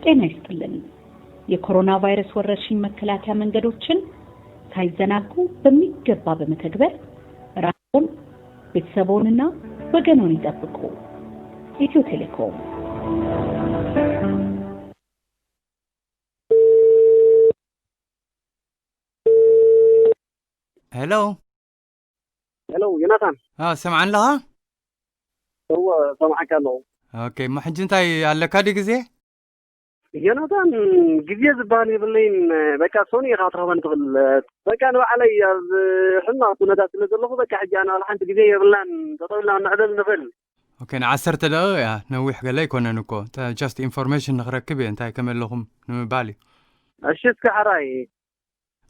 ጤና ይስጥልን። የኮሮና ቫይረስ ወረርሽኝ መከላከያ መንገዶችን ሳይዘናጉ በሚገባ በመተግበር ራስዎን፣ ቤተሰቦንና ወገኖን ይጠብቁ። ኢትዮ ቴሌኮም። ሄሎ። ሄሎ ዮናታን። አ፣ ሰምዓን ኣለኻ? እወ፣ ሰምዓካ ኣለኹ። ኦኬ፣ እሞ ሕጂ እንታይ ኣለካ ድዩ ግዜ? ዮናታን፣ ግዜ ዝበሃል የብለይን። በቃ ሶኒ ኢኻ ክትረኽበኒ ትኽእል። በቃ ንባዕለይ ኣብ ሕማቕ ኩነታት ስለ ዘለኹ፣ በቃ ሕጂ ኣነ ዋላ ሓንቲ ግዜ የብልናን። ጠጠው ኢልና ክንዕለል ንኽእል። ኦኬ፣ ንዓሰርተ ደቂቕ እያ፣ ነዊሕ ገለ ኣይኮነን እኮ። ተ-፣ just ኢንፎርሜሽን ንኽረክብ እየ፣ እንታይ ከመይ ኣለኹም ንምባል እዩ። እሺ፣ እስከ ሓራይ።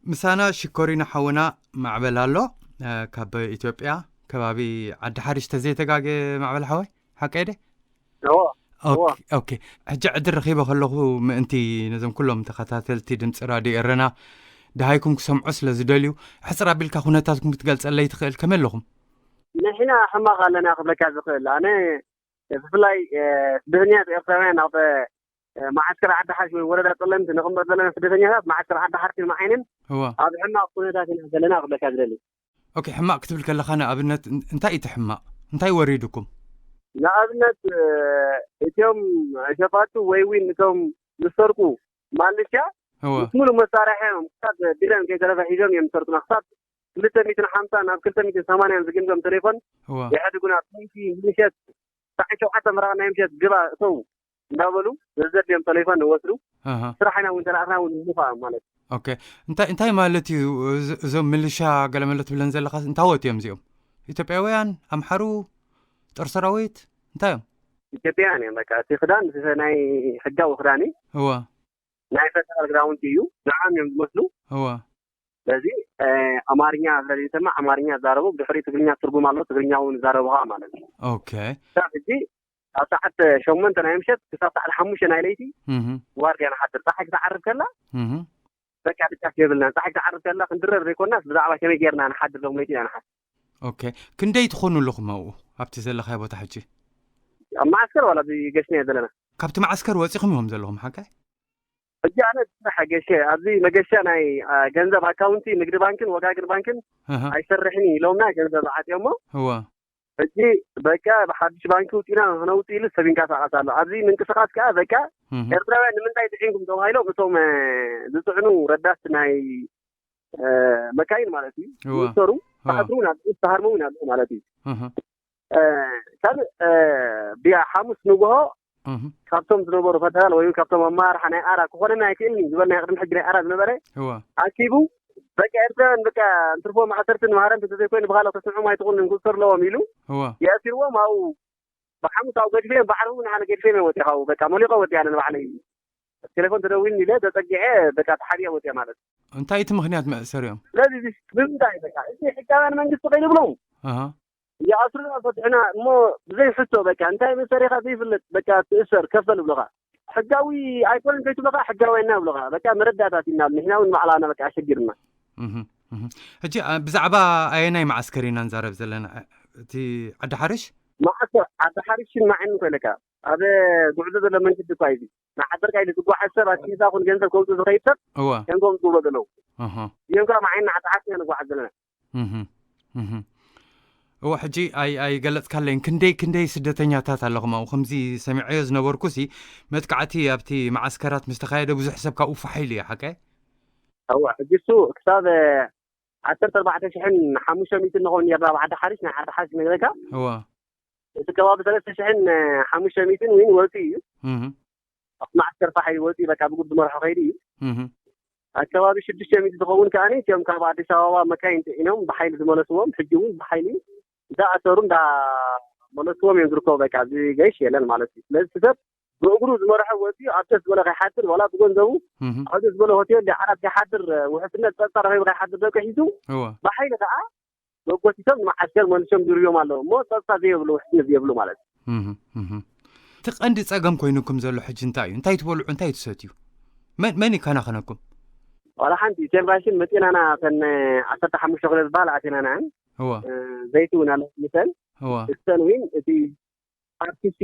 ምሳና ሽኮሪና ሓውና ማዕበል ኣሎ፣ እ፣ ካብ ኢትዮጵያ፣ ከባቢ ዓዲ ሓሪሽ ተዘይተጋገ ማዕበል ሓወይ፣ ሓቀይ ደ? እዎ፣ ኦኬ፣ እዎ። ኦኬ። ሕጂ ዕድል ረኺበ ከለኹ ምእንቲ ነዞም ኩሎም ተኸታተልቲ ድምፂ ራድዮ ኤረና ደሃይኩም ክሰምዑ ስለ ዝደልዩ፣ ሕፅር ኣቢልካ ኩነታትኩም ክትገልፀለይ ትኽእል? ከመይ ኣለኹም? ንሕና ሕማቕ ኣለና ክብለካ ዝኽእል። ኣነ ብፍላይ፣ እ፣ ስደተኛታት ኤርትራውያን ኣብ፣ እ፣ መዓስከር ዓዲ ሓሪሽ ወይ ወረዳ ጸለምቲ ንቕመጥ ዘለና ስደተኛታት መዓስከር ዓዲ ሓሪሽን መዓይንን እዋ፣ ኣብ ሕማቕ ኩነታት ኢና ዘለና ክብለካ ዝደሊ። ኦኬ። ሕማቕ ክትብል ከለኻ ንኣብነት እን-፣ እንታይ እዩ እቲ ሕማቕ? እንታይ ወሪዱኩም? ንኣብነት፣ እ፣ እቶም ሸፋቱ ወይ እውን እቶም ዝሰርቁ ማልሻ እዋ፣ ምስ ሙሉእ መሳርሒ እዮም። ክሳብ ቢረን ከይተረፈ ሒዞም እዮም ዝሰርቁና። ክሳብ ክልተ ሚእትን ሓምሳን ናብ ክልተ ሚእትን ሰማንያን ዝግምገም ቴሌፎን እዋ፣ ይሕድጉና። ሰይቲ ምሸት ሰዓት ሸውዓተ መራቕ ናይ ምሸት ግባ እተው እንዳበሉ ዘዘድልዮም ቴሌፎን ይወስዱ። ኣሃ። ስራሕ ኢና እውን ተላእኽና እውን ይልፋ ማለት እዩ። ኦኬ። እንታይ፣ እንታይ ማለት እዩ እዚ-፣ እዞም ምልሻ ገለመለ ትብለን ዘለኻ? እንታዎት እዮም እዚኦም? ኢትዮጵያውያን? ኣምሓሩ? ጦር ሰራዊት? እንታይ እዮም? ኢትዮጵያውያን እዮም። በቃ እቲ ክዳን እቲ ናይ ሕጋዊ ክዳን እዩ። እዋ፣ ናይ ፈደራል ክዳውንቲ እዩ። ንዓም እዮም ዝመስሉ። እዋ። ስለዚ፣ እ፣ ኣማርኛ ስለዘይሰማዕ ኣማርኛ ይዛረቡ። ብድሕሪ ትግርኛ ትርጉም ኣሎ። ትግርኛ እውን ይዛረቡኻ ማለት እዩ። ኦኬ። ክሳብ ሕጂ ካብ ሰዓት ሸሞንተ ናይ ምሸት ክሳብ ሰዓት ሓሙሽተ ናይ ለይቲ እህ፣ ዋርድያ ንሓድር። ፀሓይ ክትዓርብ ከላ እህ። በቃ ድቃስ የብልናን። ፀሓይ ክትዓርብ ከላ ክንድረር ዘይኮናስ ብዛዕባ ከመይ ጌርና ንሓድር ሎም ለይቲ ኢና ንሓስብ። ኦኬ። ክንደይ ትኾኑ ኣለኹም ኣብኡ፣ ኣብቲ ዘለኻዮ ቦታ ሕጂ? ኣብ መዓስከር ዋላ ኣብዚ ገሽና እየ ዘለና። ካብቲ መዓስከር ወፂኹም ኢኹም ዘለኹም፣ ሓቀይ? ሕጂ ኣነ ስራሕ ገሸ፣ ኣብዚ መገሻ ናይ፣ አ፣ ገንዘብ ኣካውንቲ ንግዲ ባንክን ወጋግን ባንክን ኣሃ። ኣይሰርሕን እዩ ኢሎምና፣ ገንዘብ ዓፅዮሞ። እዋ። ሕጂ በቃ ብሓድሽ ባንኪ ውፂና ክነውፅእ ኢሉ ሰብ ይንቀሳቐስ ኣሎ። ኣብዚ ምንቅስቓስ ከዓ በቃ እህ። ኤርትራውያን ንምንታይ ፅዒንኩም ተባሂሎም እቶም፣ እ፣ ዝፅዕኑ ረዳት ናይ፣ እ፣ መካይን ማለት እዩ እዋ። ዝእሰሩ እዋ። ተኣስሩ እውን ኣለዉ፣ ዝተሃርሙ እውን ኣለዉ ማለት እዩ። እህ። እ፣ ካልእ፣ እ፣ ብያ ሓሙስ ንግሆ እህ። ካብቶም ዝነበሩ ፈደራል ወይ እውን ካብቶም ኣመራርሓ ናይ ኣራ ክኾነና ኣይክእልን እዩ ዝበልና ቅድሚ ሕጂ ናይ ኣራ ዝነበረ እዋ። ኣኪቡ በቃ ኤርትራውያን በቃ እንትርፎ ማእሰርትን ማህረምቲ እንተዘይኮይኑ ብኻልእ ክተስምዖም ኣይትኽእሉን ክእሰሩ ኣለዎም ኢሉ እዋ። የእሲርዎም ኣብኡ ብሓሙስ ኣብኡ ገዲፈዮም ባዕሉ እውን ኣነ ገዲፈዮም እዮም ወፂኣ ካብኡ በቃ መሊቆ ወፂኣ ኣነ ንባዕለይ ቴሌፎን ተደዊልኒ ኢለ ተፀጊዐ በቃ ተሓቢአ ወፂኣ ማለት እዩ። እንታይ እቲ ምኽንያት መእሰሪኦም? ስለዚ እዚ ንምንታይ በቃ እዚ ሕጋውያን መንግስቲ ከይንብሎም ኣሃ። ይኣስሩና ፈትሑና እሞ ብዘይ ሕቶ በቃ እንታይ መሰሪኻ ዘይፍለጥ በቃ ትእሰር ከፈል ይብሉኻ። ሕጋዊ ኣይኮነን ዘይትብሉኻ ሕጋዊ ኣይና ይብሉኻ። በቃ መረዳእታት ኢና ንሕና እውን ባዕላና በቃ ኣሸጊርና። እህ፣ እህ። ሕጂ፣ አ፣ ብዛዕባ ኣየናይ መዓስከር ኢና ንዛረብ ዘለና? እቲ ዓዲ ሓርሽ? መዓስከር ዓዲ ሓርሽን ማዕን ኮይለካ ኣብ ጉዕዞ ዘሎ መንገዲ እኳ እዩ። ንዓሰርካ ኢሉ ዝጓዓዝ ሰብ ኣስቤዛ ኩን ገንዘብ ከውፅእ ዝኸይድ ሰብ እዋ። ከምዞም ዝብሎ ዘለዉ ኣሃ። እዮም ከዓ ማዕን ዓዲ ሓርሽን ንጓዓዝ ዘለና። እህ፣ እህ። እዋ፣ ሕጂ ኣይ-፣ ኣይገለጽካለይን። ክንደይ፣ ክንደይ ስደተኛታት ኣለኹም ኣብኡ? ከምዚ ሰሚዐዮ ዝነበርኩሲ መጥቃዕቲ ኣብቲ መዓስከራት ምስ ተኻየደ ብዙሕ ሰብ ካብኡ ፋሕ ኢሉ እዩ፣ ሓቀይ? እዋ፣ ሕጂ እሱ ክሳብ ዓሰርተ ኣርባዕተ ሽሕን ሓሙሽተ ሚእትን ንኸውን ነርና ኣብ ዓዲ ሓሪሽ፣ ናይ ዓዲ ሓሪሽ ነገረካ እዋ። እቲ ከባቢ ሰለስተ ሽሕን ሓሙሽተ ሚእትን እውን ወፂኡ እዩ። እህ፣ ኣብቲ ማዕስከር ፋሕ ኢሉ ወፂኡ በቃ ብጉድ ዝመርሖ ከይዱ እዩ። እህ። ኣብ ከባቢ ሽዱሽተ ሚእቲ ዝኸውን ከዓኒ እቲኦም ካብ ኣዲስ ኣበባ መካይን ፅዒኖም ብሓይሊ ዝመለስዎም ሕጂ እውን ብሓይሊ እንዳኣሰሩ እንዳመለስዎም እዮም ዝርከቡ። በቃ ዝገይሽ የለን ማለት እዩ። ስለዚ እቲ ሰብ ብእግሩ ዝመርሖ ወፂኡ ኣብ ደስ ዝበሎ ከይሓድር ዋላ ብገንዘቡ እህ። ኣብ ደስ ዝበሎ ሆቴል ዓራት ከይሓድር ውሕስነት ፀጥታ ረኺቡ ከይሓድር ደቂ ሒዙ እዋ። ብሓይሊ ከዓ መጎቲቶም ንመዓስከር መልሶም ድርዮም ኣለዉ እሞ ፀጥታ ዘይብሉ ውሕስነት ዘይብሉ ማለት እዩ። እህ፣ እህ። እቲ ቀንዲ ጸገም ኮይኑኩም ዘሎ ሕጂ እንታይ እዩ? እንታይ ትበልዑ፣ እንታይ ትሰትዩ? መን፣ መን ይከናኸነኩም? ዋላ ሓንቲ ቴምራሽን መፂናና እተን ዓሰርተ ሓሙሽተ ክሎ ዝበሃል ኣቴናናን እዋ። ዘይቲ እውን ኣሎ ምሰን እዋ። እስተን እውን እቲ ኣርቲሲ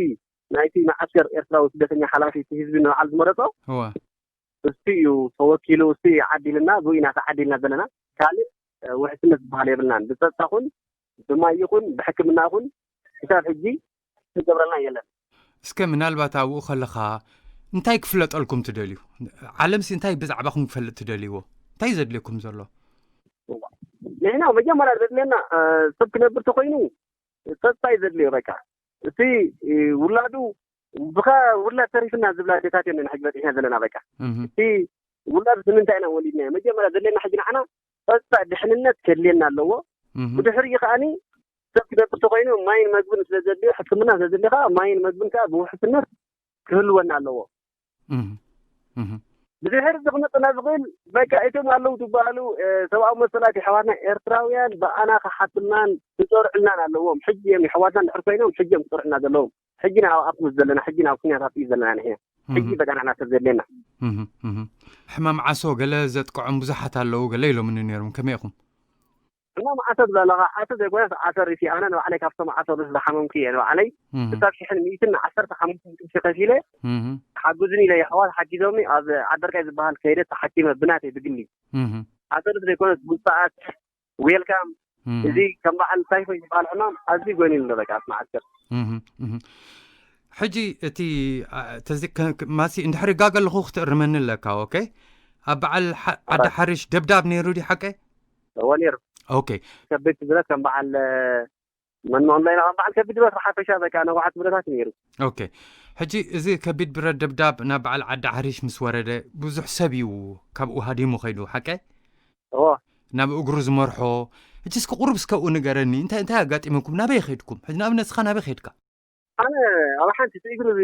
ናይቲ መዓስከር ኤርትራዊ ስደተኛ ሓላፊ እቲ ህዝቢ ንባዕሉ ዝመረጾ እወ። እሱ እዩ ተወኪሉ፣ እሱ እዩ ዓዲልና፣ ብኡ ኢና ተዓዲልና ዘለና። ካልእ ውሕስነት ዝበሃል የብልናን። ብፀጥታ ኹን ብማይ ይኹን ብሕክምና ኹን ክሳብ ሕጂ ዝገብረልና የለን። እስከ ምናልባት ኣብኡ ከለኻ እንታይ ክፍለጠልኩም ትደልዩ? ዓለምሲ እንታይ ብዛዕባኹም ክፈልጥ ትደልይዎ? እንታይ ዘድልየኩም ዘሎ? ንሕና መጀመርያ ዘድልየና ሰብ ክነብር ተኮይኑ ጸጥታ እዩ ዘድልዮ። በቃ እቲ ውላዱ ብኻ ውላድ ተሪፍና ዝብላ ኣዴታት እየን ሕጂ በፂሕና ዘለና። በቃ እቲ ውላድ ንምንታይ ኢና ወሊድና? መጀመርያ ዘለና ሕጂ ንዓና ጸጥታ ድሕንነት ከድልየና ኣለዎ። ብድሕሪኡ ከዓኒ ሰብ ክደብር ተኮይኑ ማይን መግብን ስለዘድልዮ፣ ሕክምና ስለዘድልዮ ከዓ ማይን መግብን ከዓ ብውሕስነት ክህልወና ኣለዎ። ብድሕሪ እዚ ክመፅና ዝኽእል በቃ እቶም ኣለዉ ዝበሃሉ ሰብኣዊ መሰላት የሕዋትና ኤርትራውያን ብኣና ክሓትናን ክፀርዑልናን ኣለዎም። ሕጂ እዮም የሕዋትና ድሕር ኮይኖም ሕጂ እዮም ክፀርዑልና ዘለዎም። ሕጂ ናብ ኣክሙስ ዘለና፣ ሕጂ ናብ ኩኛታት እዩ ዘለና ንሕና። ሕጂ በቃ ንሕና ሰብ ዘድልየና። ሕማም ዓሶ ገለ ዘጥቅዖም ብዙሓት ኣለዉ ገለ ኢሎምኒ ነይሮም። ከመይ ኢኹም? ሕማም ዓሶ ብላለኻ ዓሶ ዘይኮነስ ዓሶ ርእሲ። ኣነ ንባዕለይ ካብቶም ዓሶ ርእሲ ዝሓመምኩ እየ። ንባዕለይ ክሳብ ሽሕን ሚእትን ዓሰርተ ሓሙሽተ ቅርሺ ከፊለ ሓጉዝኒ ኢለ የሕዋት ሓጊዞምኒ ኣብ ዓደርቃይ ዝበሃል ከይደ ተሓኪመ ብናተይ ብግሊ። ዓሶ ርእሲ ዘይኮነስ ጉንፋዓት ዌልካም። እዚ ከም በዓል ታይፎይ ዝበሃል ሕማም ኣዝዩ ጎኒሉ ኣሎ በቃ ኣብቲ መዓስከር። ሕጂ እቲ ማሲ እንድሕሪ ጋገ ኣለኹ ክትእርመኒ ኣለካ። ኦኬ፣ ኣብ በዓል ዓዲ ሓሪሽ ደብዳብ ነይሩ ድዩ ሓቀ? እወ ነይሩ። ኦኬ፣ ከቢድ ክብረት ከም በዓል መን መን ኢልና ከም በዓል ከቢድ ክብረት ብሓፈሻ በቃ ነዋሓት ክብረታት ነይሩ። ኦኬ፣ ሕጂ እዚ ከቢድ ብረት ደብዳብ ናብ በዓል ዓዲ ሓሪሽ ምስ ወረደ ብዙሕ ሰብ እዩ ካብኡ ሃዲሙ ከይዱ ሓቀ? እዎ። ናብ እግሩ ዝመርሖ። ሕጂ እስኪ ቁሩብ እስከ ኣብኡ ንገረኒ፣ እንታይ እንታይ ኣጋጢመኩም? ናበይ ኸድኩም? ሕጂ ንኣብነት እስኻ ናበይ ኸድካ? ኣነ ኣብ ሓንቲ እቲ እግሩ እዚ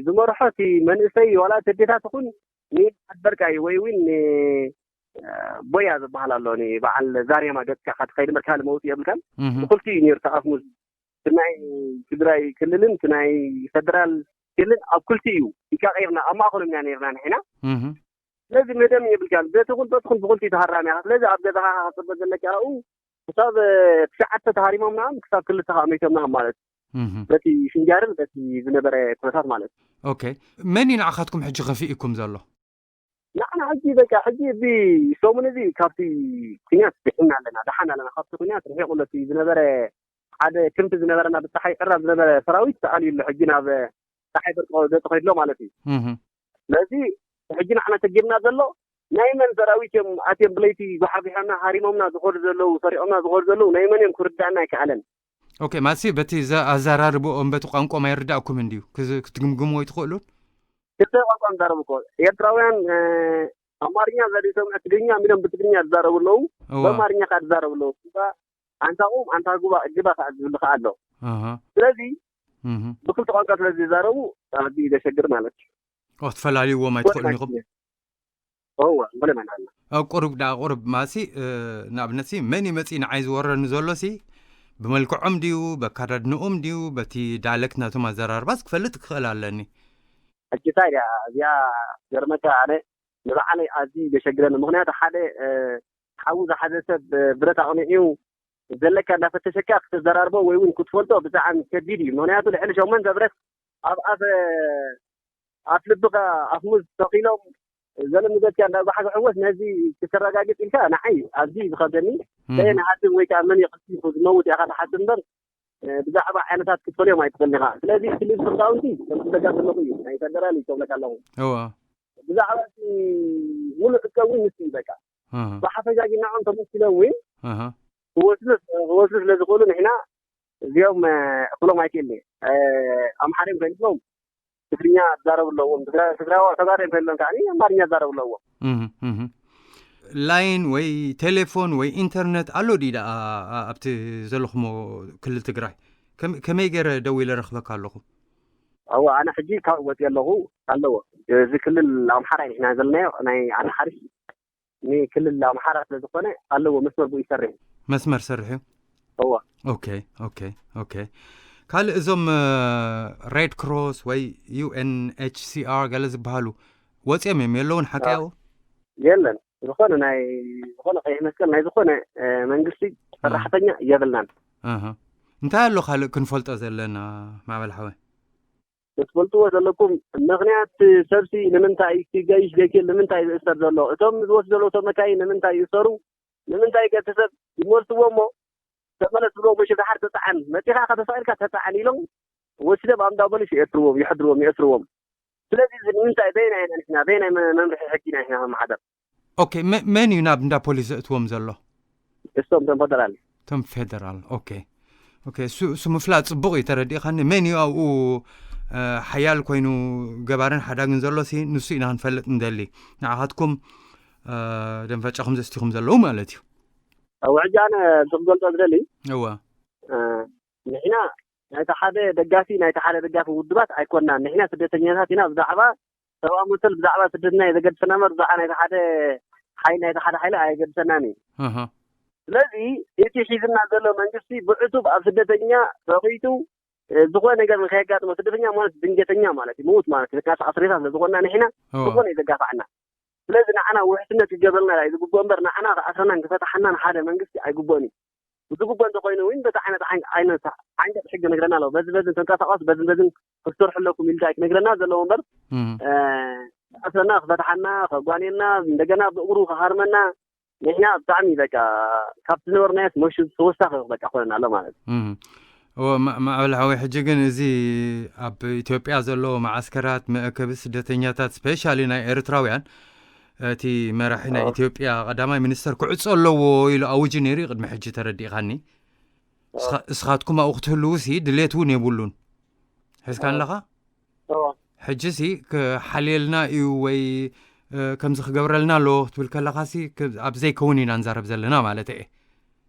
ዝመርሖ እቲ መንእሰይ ዋላ እቲ ኣዴታት ይኹን ንዓድበርቃይ ወይ እውን ቦያ ዝበሃል ኣሎ ንበዓል ዛሬማ ገፅካ ካብ ትኸይድ ምርካል መውፅእ የብልካን። ብክልቲኡ እዩ ነይሩ ተኣፍሙዝ ናይ ትግራይ ክልልን እቲ ናይ ፈደራል ክልል ኣብ ክልቲኡ እዩ ይቃቐርና ኣብ ማእኸሎም ኢና ነርና ንሕና። ስለዚ መደም የብልካን። በቲ ኹን በቲ ኹን ብኹልቲ ተሃራሚ ኢኻ። ስለዚ ኣብ ገዛኻ ክትፅበ ዘለካ ኣብኡ ክሳብ ትሽዓተ ተሃሪሞምና ክሳብ ክልተ ከዓ መይቶምና ማለት እዩ። በቲ ፍንጃርን በቲ ዝነበረ ኩነታት ማለት እዩ። ኦኬ፣ መን እዩ ንዓኻትኩም ሕጂ ከፊእኩም ዘሎ? ንዓና ሕጂ በቃ ሕጂ እዚ ሰሙን እዚ ካብቲ ኩናት ድሕና ኣለና፣ ደሓን ኣለና። ካብቲ ኩናት ርሒቑ ኣሎ። እቲ ዝነበረ ሓደ ክንፊ ዝነበረና ብፀሓይ ዕራብ ዝነበረ ሰራዊት ተኣልዩ ኣሎ። ሕጂ ናብ ፀሓይ በርቆ ገፅ ከይድሎ ማለት እዩ። ስለዚ ሕጂ ንዓና ተጊርና ዘሎ ናይ መን ሰራዊት እዮም ኣትዮም ብለይቲ ጓሓፊሖምና ሃሪሞምና ዝኸዱ ዘለዉ ሰሪዖምና ዝኸዱ ዘለዉ ናይ መን እዮም ክርዳእና ኣይከኣለን። ኦኬ፣ ማሲ በቲ ኣዘራርብኦም በቲ ቋንቋም ኣይርዳእኩም እንድዩ ክትግምግምዎ ኣይትኽእሉን? ክልተ ቋንቋ ዝዛረቡ እኮ ኤርትራውያን ኣማርኛ ዘሪሶም ትግርኛ ሚሎም ብትግርኛ ዝዛረቡ ኣለዉ። ብኣማርኛ ከዓ ዝዛረቡ ኣለዉ። ኣንታ ቁም ኣንታ ግባ ግባ ከዓ ዝብል ከዓ ኣሎ። ስለዚ ብክልተ ቋንቋ ስለ ዝዛረቡ ኣዝዩ ዘሸግር ማለት እዩ። ትፈላልይዎም ኣይትኽእሉን ኢኹም? እወ እንበለ መን ኣለ? ኣብ ቁሩብ ደኣ ቁሩብ ማሲ ንኣብነትሲ መን እዩ መፂእ ንዓይ ዝወረኒ ዘሎሲ ብመልክዖም ድዩ በካዳድንኦም ድዩ በቲ ዳያለክት ናቶም ኣዘራርባስ ክፈልጥ ክኽእል ኣለኒ። ሕጂ እንታይ ድያ እዚኣ ገርመካ ኣነ ንባዕለይ ኣዝዩ ዘሸግረኒ። ምኽንያቱ ሓደ ሓዊ ዝሓዘ ሰብ ብረት ኣቕኒዑ ዘለካ እንዳፈተሸካ ክትዘራርቦ ወይ እውን ክትፈልጦ ብጣዕሚ ከቢድ እዩ። ምኽንያቱ ልዕሊ ሸሞንተ ብረት ኣብ ኣፍ ኣፍ ልብኻ ኣፍ ሙዝ ተኺሎም ዘለምዘትካ እንዳጓሓጉሕዎስ ነዚ ክትረጋግፅ ኢልካ ንዓይ ኣዝዩ ዝኸብደኒ። ከየ ንሃድም ወይ ከዓ መን ይቕትል ዝመውት ኢኻ ትሓስብ እምበር ብዛዕባ ዓይነታት ክትፈልዮም ኣይትኽእልን ኢኻ። ስለዚ ክልል ክልታውንቲ ከምቲ ዘጋጥመኹ እዩ ናይ ፈደራል እዩ ከብለካ ኣለኹ። እዋ ብዛዕባ እቲ ሙሉእ ዕቀ እውን ንሱ እዩ በቃ። ብሓፈሻ ግን ንዖም ተመሲሎም እውን ክወስዱ ክወስዱ ስለ ዝኽእሉ ንሕና እዚኦም ክሎም ኣይክእልን። ኣምሓርዮም ከሊፎም ትግርኛ ዝዛረቡ ኣለዎም። ትግራዋ ተጋሩ እዮም ከሊሎም ከዓ ኣማርኛ ዝዛረቡ ኣለዎም። ላይን ወይ ቴሌፎን ወይ ኢንተርነት ኣሎ ድዩ ደኣ ኣብቲ ዘለኹሞ ክልል ትግራይ? ከመይ ገይረ ደዊለ ረኽበካ ኣለኹ? ኣዎ ኣነ ሕጂ ካብ ወፂ ኣለኹ ኣለዎ። እዚ ክልል ኣምሓራ ንሕና ዘለናዮ ናይ ዓዲ ሓሪሽ ንክልል ኣምሓራ ስለ ዝኾነ ኣለዎ መስመር ብኡ ይሰርሕ። መስመር ሰርሕ እዩ። እዋ ኦኬ ኦኬ ኦኬ። ካልእ እዞም ሬድ ክሮስ ወይ ዩ ኤን ኤች ሲ ኣር ገለ ዝበሃሉ ወፂኦም እዮም የለውን ሓቂ ኣብኡ? የለን። ዝኾነ ናይ ዝኾነ ቀይሕ መስቀል ናይ ዝኾነ መንግስቲ ሰራሕተኛ የብልናን። እንታይ ኣሎ ካልእ ክንፈልጦ ዘለና? ማዕበል ሓወይ ክትፈልጥዎ ዘለኩም ምኽንያት፣ ሰብሲ ንምንታይ፣ እቲ ገይሽ ዘይክእል ንምንታይ ዝእሰር ዘሎ፣ እቶም ዝወስዱ ዘለዉ፣ እቶም መካይን ንምንታይ ይእሰሩ፣ ንምንታይ ገቲ ሰብ ይመልስዎ እሞ፣ ተመለስ ብሎ፣ መሽ ድሓር ተፃዓን፣ መፂኻ ከተሳኢልካ ተፃዓን ኢሎም ወሲዶም ኣብ እንዳ ፖሊስ የእትርዎም፣ የሕድርዎም፣ የእስርዎም። ስለዚ እዚ ንምንታይ፣ በየናይ ኢና ንሕና፣ በየናይ መ-፣ መምርሒ ሕጊ ኢና ንሕና ከመሓደር? ኦኬ፣ መ-፣ መን እዩ ናብ እንዳ ፖሊስ ዘእትዎም ዘሎ? እሶም እቶም ፈደራል። እቶም ፌደራል። ኦኬ። ኦኬ፣ እሱ፣ እሱ ምፍላጥ ጽቡቕ እዩ፣ ተረዲእኻኒ። መን እዩ ኣብኡ፣ እ፣ ሓያል ኮይኑ ገባርን ሓዳግን ዘሎ ሲ ንሱ ኢና ክንፈልጥ ንደሊ። ንዓኻትኩም፣ እ፣ ደንፈጫኹም ዘስቲኹም ዘለዉ ማለት እዩ። ኣብ ሕጂ ኣነ እዚ ክገልጾ ዝደሊ፣ እወ። እ፣ ንሕና ናይቲ ሓደ ደጋፊ፣ ናይቲ ሓደ ደጋፊ ውድባት ኣይኮንናን። ንሕና ስደተኛታት ኢና። ብዛዕባ ሰብኣዊ መሰል፣ ብዛዕባ ስደትና እዩ ዘገድሰና እምበር፣ ብዛዕባ ናይቲ ሓደ ሓይሊ፣ ናይቲ ሓደ ሓይሊ ኣየገድሰናን እዩ። ኣሃ። ስለዚ እቲ ሒዝና ዘሎ መንግስቲ ብዕቱብ ኣብ ስደተኛ ረኺቱ፣ እ፣ ዝኾነ ነገር ንኸየጋጥሞ፣ ስደተኛ ማለት ድንገተኛ ማለት እዩ፣ ምዉት ማለት እዩ። ምክንያቱ ኣስሬታ ስለ ዝኾንና ንሕና እወ። ዝኾነ እዩ ዘጋፋዕና። ስለዚ ንዓና ውሕስነት ክገብረልና እዩ ዝግብኦ እምበር፣ ንዓና ክኣስረናን ክፈታሓናን ሓደ መንግስቲ ኣይግብኦን እዩ። ዝግብኦ እንተኾይኑ እውን በቲ ዓይነት ዓይን-፣ ዓይነት ዓንቀጽ ሕጊ ነግረና ኣለዎ። በዚ በዚ ተንቀሳቐሱ፣ በዚ በዚ ክትሰርሑ ኣለኩም ኢሉ እንታይ ክነግረና ዘለዎ እምበር፣ እም። እ፣ ክኣስረና፣ ክፈታሓና፣ ከጓንየና፣ እንደገና ብእግሩ ክሃርመና፣ ንሕና ብጣዕሚ በቃ ካብቲ ዝነበርናዮስ መሹ ተወሳኺ በቃ ኮነና ኣሎ ማለት እዩ። እም። እወ፣ ማ-፣ ማዕበል ሓወይ፣ ሕጂ ግን እዚ ኣብ ኢትዮጵያ ዘሎ መዓስከራት መእከቢ ስደተኛታት፣ ስፔሻሊ ናይ ኤርትራውያን፣ እቲ መራሒ ናይ ኣዎ። ኢትዮጵያ ቀዳማይ ሚኒስተር ክዕጾ ኣለዎ ኢሉ ኣውጁ ነይሩ እዩ ቅድሚ ሕጂ፣ ተረዲእኻኒ። ኣዎ። እስኻ-፣ እስኻትኩም ኣብኡ ክትህልዉ ሲ ድሌት እውን የብሉን። ሒዝካ ኣዎ። ኣለኻ? ኣዎ። ሕጂ ሲ ክሓልየልና እዩ ወይ፣ እ፣ ከምዚ ክገብረልና ኣለዎ ክትብል ከለኻ ሲ ክ-፣ ኣብ ዘይከውን ኢና ንዛረብ ዘለና ማለት እየ።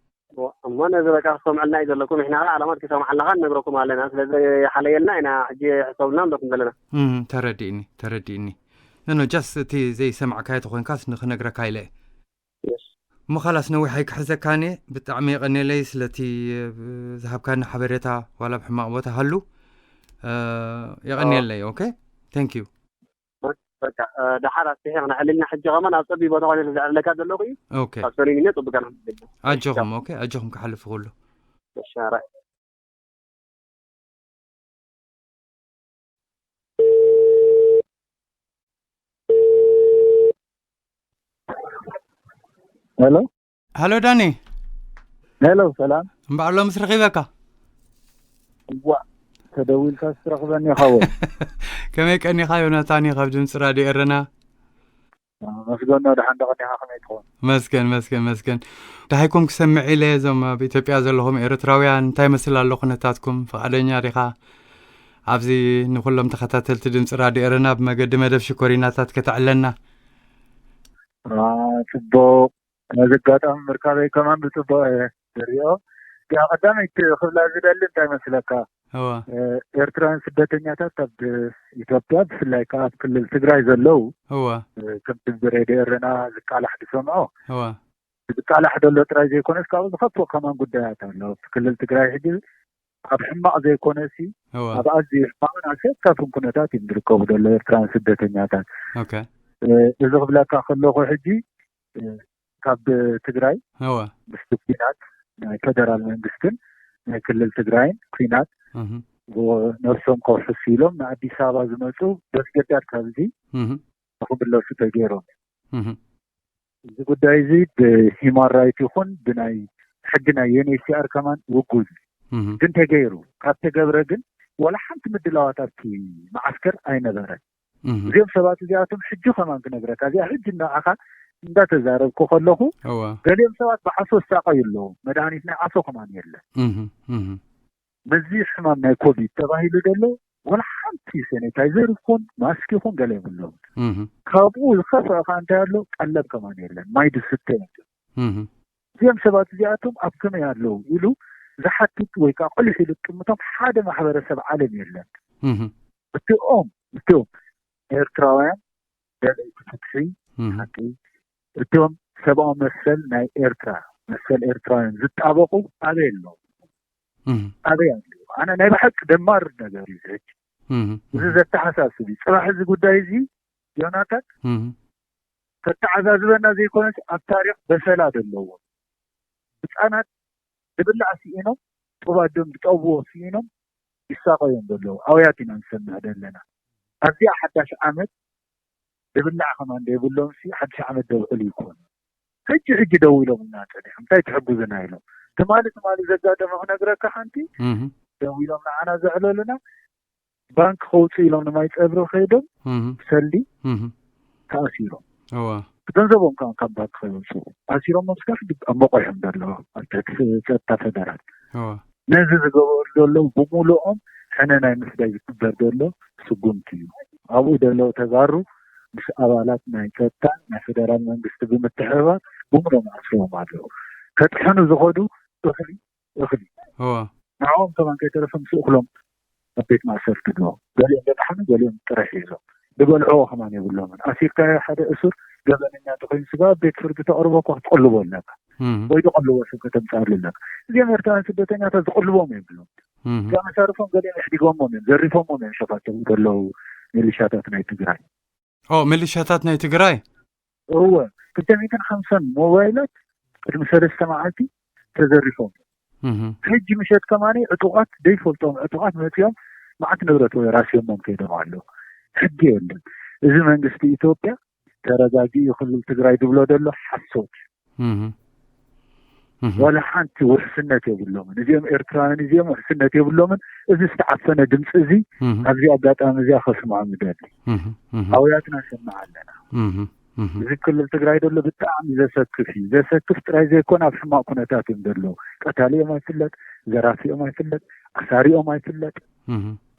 እሞ ነዚ በቃ ክሰምዐልና እዩ ዘለኩም። ንሕና ኸዓ ዓለማት ክሰምዓልና ኸዓ ንነግረኩም ኣለና። ስለዚ ሓለየልና ኢና፣ ሕጂ ሕሰብልና ንብለኩም ዘለና። እም፣ ተረዲእኒ፣ ተረዲእኒ። ኖ፣ ኖ፣ ጃስት እቲ ዘይሰማዕካዮ ተኾይንካስ ንኽነግረካ ኢለ እየ። የስ። እሞ ኻላስ ነዊሕ ኣይክሕዘካን እየ። ብጣዕሚ የቐንየለይ ስለቲ፣ እ፣ ዝሃብካኒ ሓበሬታ፣ ዋላ ኣብ ሕማቕ ቦታ ሃሉ። እ፣ የቐንየለይ። ኦኬ? ቴንክ ዩ። በቃ፣ እ፣ ደሓር ኣስፊሐ ክነዕልልና ሕጂ ከማን ኣብ ጸቢብ ቦታ ኮይነ ዘዕልለካ ዘለኹ እዩ። ኦኬ። ኣብ ሰሪኒነ ጽቡቅ ገና። ኣጆኹም፣ ኦኬ፣ ኣጆኹም ክሓልፍ ኩሉ። እሺ፣ ኣራይ። ሄሎ። ሃሎ ዳኒ። ሄሎ፣ ሰላም። እምበኣር ሎምስ ረኺበካ። እዋ፣ ተደዊልካ ትረኽበኒ ኢኻ ወይ? ከመይ ቀኒኻ? ዮናታን እየ ካብ ድምፂ ራድዮ ኤረና። መስገን፣ ደሓን ዶ ቀኒኻ፣ ከመይ ትኸውን? መስገን፣ መስገን፣ መስገን። ደሃይኩም ክሰምዕ ኢለ፣ እዞም ኣብ ኢትዮጵያ ዘለኹም ኤርትራውያን እንታይ መስል ኣሎ ኩነታትኩም? ፍቓደኛ ዲኻ? ኣብዚ ንኹሎም ተኸታተልቲ ድምፂ ራድዮ ኤረና ብመገዲ መደብ ሽኮሪናታት ከተዕለና። አ፣ ጽቡቕ። ነዚ ኣጋጣሚ ምርካበይ ከማን ብጽቡቕ እየ ዝሪኦ። እዚኣ ቀዳመይቲ ክብላ ዝደሊ እንታይ መስለካ? እወ። እ፣ ኤርትራውያን ስደተኛታት ኣብ ኢትዮጵያ፣ ብፍላይ ከኣ ኣብ ክልል ትግራይ ዘለዉ፣ እወ። እ፣ ከምቲ ብሬድዮ ኤረና ዝቃላሕ ዝሰምዖ፣ እወ። ዝቃላሕ ዘሎ ጥራይ ዘይኮነስ፣ ካብኡ ዝኸፍኦ ከማን ጉዳያት ኣሎ። ኣብቲ ክልል ትግራይ ሕጂ ኣብ ሕማቕ ዘይኮነሲ፣ እወ። ኣብ ኣዝዩ ሕማቕን ኣሰካፍን ኩነታት እዮም ዝርከቡ ዘሎ ኤርትራውያን ስደተኛታት። ኦኬ። እ፣ እዚ ክብለካ ከለኹ ሕጂ፣ እ፣ ካብ ትግራይ እወ። ምስቲ ኲናት፣ ናይ ፌደራል መንግስትን ናይ ክልል ትግራይን ኲናት እህ። ዎ-፣ ነብሶም ከውሕሱ ኢሎም ንኣዲስ ኣበባ ዝመጹ በስገዳድ ካብዚ እህ። ንኽምለሱ ተገይሮም። እህ። እዚ ጉዳይ እዚ ብሂማን ራይት ይኹን ብናይ ሕጊ ናይ ዩ ኤን ኤች ሲ ኣር ከማን ውጉዝ እዩ። እህ። ግን ተገይሩ። ካብ ተገብረ ግን ዋላ ሓንቲ ምድላዋት ኣብቲ መዓስከር ኣይነበረን። እህ። እዚኦም ሰባት እዚኣቶም ሕጂ ከማን ክነግረካ፣ እዚኣ ሕጂ ንዓኻ እንዳተዛረብኩ ከለኹ፣ እወ። ገሊኦም ሰባት ብዓሶ ዝሳቐዩ ኣለዉ። መድሃኒት ናይ ዓሶ ከማን የለን። እህ፣ እህ። ነዚ ሕማም ናይ ኮቪድ ተባሂሉ ዘሎ፣ ዋላ ሓንቲ ሴኔታይዘር ይኹን ማስክ ይኹን ገለ የብሎም። እህ። ካብኡ ዝኸፍአ ኸኣ እንታይ ኣሎ? ቀለብ ከማን የለን። ማይ ዝስተ የለን። እህ። እዚኦም ሰባት እዚኣቶም ኣብ ከመይ ኣለዉ ኢሉ ዝሓትት ወይ ከኣ ቆሊሕ ኢሉ ዝጥምቶም ሓደ ማሕበረሰብ ዓለም የለን። እህ። እቲኦም፣ እቲኦም ኤርትራውያን ደለይቲ ፍትሒ፣ እህ። ሓቂ፣ እቶም ሰብኣዊ መሰል ናይ ኤርትራ፣ መሰል ኤርትራውያን ዝጣበቑ ኣበይ ኣለዉ? እህ። ኣበይ ኣለዉ? ኣነ ናይ ብሓቂ ደማር ነገር እዩ እዚ ሕጂ። እህ። እዚ እህ። ዘተሓሳስብ እዩ። ጽባሕ እዚ ጉዳይ እዚ ዮናታን እህ። ከተዓዛዝበና ዘይኮነስ ኣብ ታሪኽ በሰላ ዘለዎም ህጻናት ዝብላዕ ስኢኖም፣ ጡብ ኣዶም ዝጠብዎ ስኢኖም፣ ይሳቐዩ እዮም ዘለዉ። ኣውያት ኢና ንሰምዕ ዘለና። ኣብዚኣ ሓዳሽ ዓመት ዝብላዕ ከማን ዘይብሎም ሲ ሓድሽ ዓመት ደብዕሉ ይኮኑ። ሕጂ ሕጂ ደው ኢሎም እና ጸኒሖም እንታይ ትሕግዙና ኢሎም። ትማሊ ትማሊ ዘጋጠመ ክነግረካ ሓንቲ ደው ኢሎም ንዓና ዘዕለሉና ባንክ ከውፅኡ ኢሎም ንማይ ፀብሪ ከይዶም ሰልዲ ተኣሲሮም ገንዘቦም ከዓ ካብ ባንክ ከይወፅኡ ኣሲሮም መስጋሕ ኣብ መቆሖም ዘለዋ ኣብ ትሕቲ ፀጥታ ፈደራል ነዚ ዝገበሩ ዘለዉ ብምሉኦም ሕነ ናይ ምፍዳይ ዝግበር ዘሎ ስጉምቲ እዩ። ኣብኡ ዘለዉ ተጋሩ ምስ ኣባላት ናይ ፀጥታ ናይ ፌደራል መንግስቲ ብምትሕብባር ብምሎም ኣስሮም ኣለዉ። ከጥሕኑ ዝኸዱ እኽሊ እኽሊ ንዕኦም ከማን ከይተረፈ ምስ እኽሎም ኣብ ቤት ማእሰርቲ ኣለዎም። ገሊኦም ደጥሓኑ ገሊኦም ጥረ ሒዞም ዝበልዕዎ ከማን የብሎምን። ኣሲርካዮ ሓደ እሱር ገበነኛ እንተኮይኑ ስጋ ኣብ ቤት ፍርዲ ተቕርቦ እኳ ክትቕልቦ ኣለካ ወይ ዝቐልቦ ሰብ ከተምፅኣሉ ኣለካ። እዚኦም ኤርትራውያን ስደተኛታት ዝቕልቦም የብሎም። እዚኣ መሳርፎም ገሊኦም ኣሕዲጎሞም እዮም ዘሪፎሞም እዮም ሸፋቶም ዘለዉ ሚሊሻታት ናይ ትግራይ። ኦ ሚሊሻታት ናይ ትግራይ እወ ክልተ ሚእትን ሓምሳን ሞባይላት ቅድሚ ሰለስተ መዓልቲ ተዘሪፎም እዮም። ሕጂ ምሸት ከማኒ ዕጡቓት ዘይፈልጦም ዕጡቓት መፂኦም መዓት ንብረት ወይ ራስዮሞም ከይዶም ኣለዉ። ሕጊ የለን። እዚ መንግስቲ ኢትዮጵያ ተረጋጊኡ ክልል ትግራይ ዝብሎ ዘሎ ሓሶት ዋላ ሓንቲ ውሕስነት የብሎምን። እዚኦም ኤርትራውያን እዚኦም ውሕስነት የብሎምን። እዚ ዝተዓፈነ ድምፂ እዚ ኣብዚ ኣጋጣሚ እዚኣ ከስምዖም ይደሊ። ኣውያትና ሰምዕ ኣለና። እዚ ክልል ትግራይ ዘሎ ብጣዕሚ ዘሰክፍ እዩ። ዘሰክፍ ጥራይ ዘይኮነ ኣብ ሕማቕ ኩነታት እዮም ዘለዉ። ቀታሊኦም ኣይፍለጥ፣ ዘራፊኦም ኣይፍለጥ፣ ኣሳሪኦም ኣይፍለጥ።